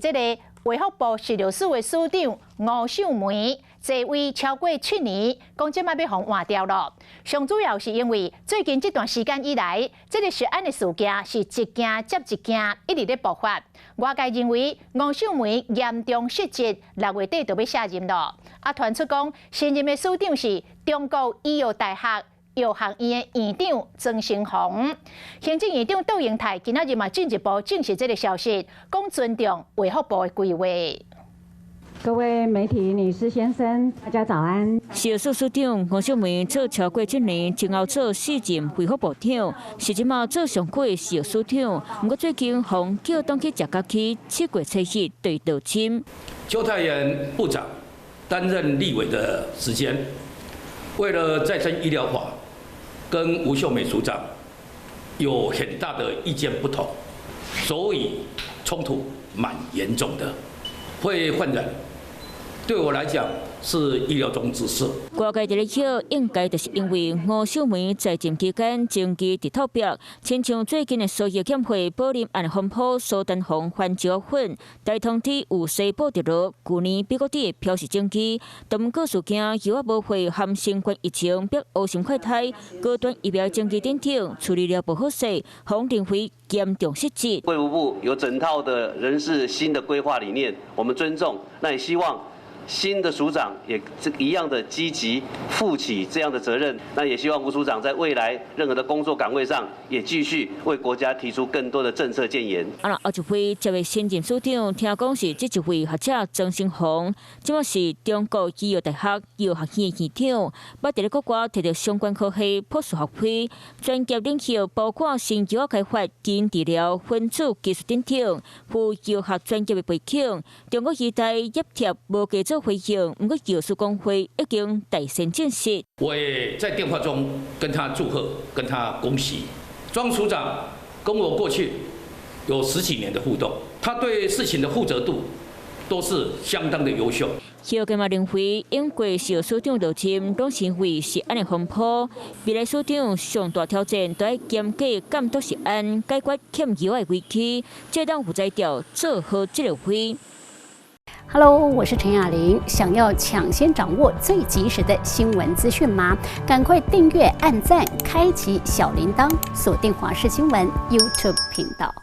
這个衛福部食藥署的署長吳秀梅在位超過7年，講這擺欲予換掉囉。上主要是因為最近這段時間以來，這个食安的事件是一件接一件，一直咧爆發。外界認為吳秀梅嚴重失職，6月底就欲卸任囉。啊，傳出講新任的署長是中國醫藥大學藥學院的院長莊勝鴻。行政院長卓榮泰今仔日嘛進一步證實這个消息，講尊重衛福部的規劃。各位媒體女士先生，大家早安。食藥署署長吳秀梅做超過7年，前後做四任衛福部長，是這馬做上久的食藥署長。毋過最近予叫擋去食角去，7月初一對道親。邱泰源部長擔任立委的時間，為了再生醫療法，跟吳秀梅署長有很大的意見不同，所以衝突蠻嚴重的，會換人。對我來講是意料中之事。外界佇咧臆，應該就是因為吳秀梅在任期間證據佇透白，親像最近的蘇葉協會保林案風波，蘇丹紅翻石粉，大通天有西部跌落，舊年比國的飄石證據，但毋過事件藥仔無會含新冠疫情逼烏心快胎，高端疫苗證據等等處理了無好勢，予認為嚴重失職。衛福部有整套的人事新的規劃理念，我們尊重，那也希望新的署長也一樣的積極負起這樣的責任，那也希望吳署長在未來任何的工作崗位上，也繼續為國家提出更多的政策建言。啊，後一位這位新任署長，聽講是這一位學者莊勝鴻，這馬是中國醫藥大學藥學院院長，捌佇咧國外提著相關科系博士學位，專業領域包括新藥開發、基因治療、分子技術等等，具藥學專業的背景。中國醫大葉貼無加做回應，毋過藥師公會已經代先證實。我也在電話中跟他祝賀，跟他恭喜。莊署長跟我過去有十幾年的互動，他對事情的負責度都是相當的優秀。學界嘛認為，英國食藥署長落任，攏是因為食安的風波。未來署長上大挑戰，就愛嚴格監督食安，解決欠藥的危機，這當有才調做好這个位。 Hello，我是陳雅玲。想要搶先掌握最及時的新聞資訊嗎？趕快訂閱、按讚、開啟小鈴鐺，鎖定華視新聞 YouTube 頻道。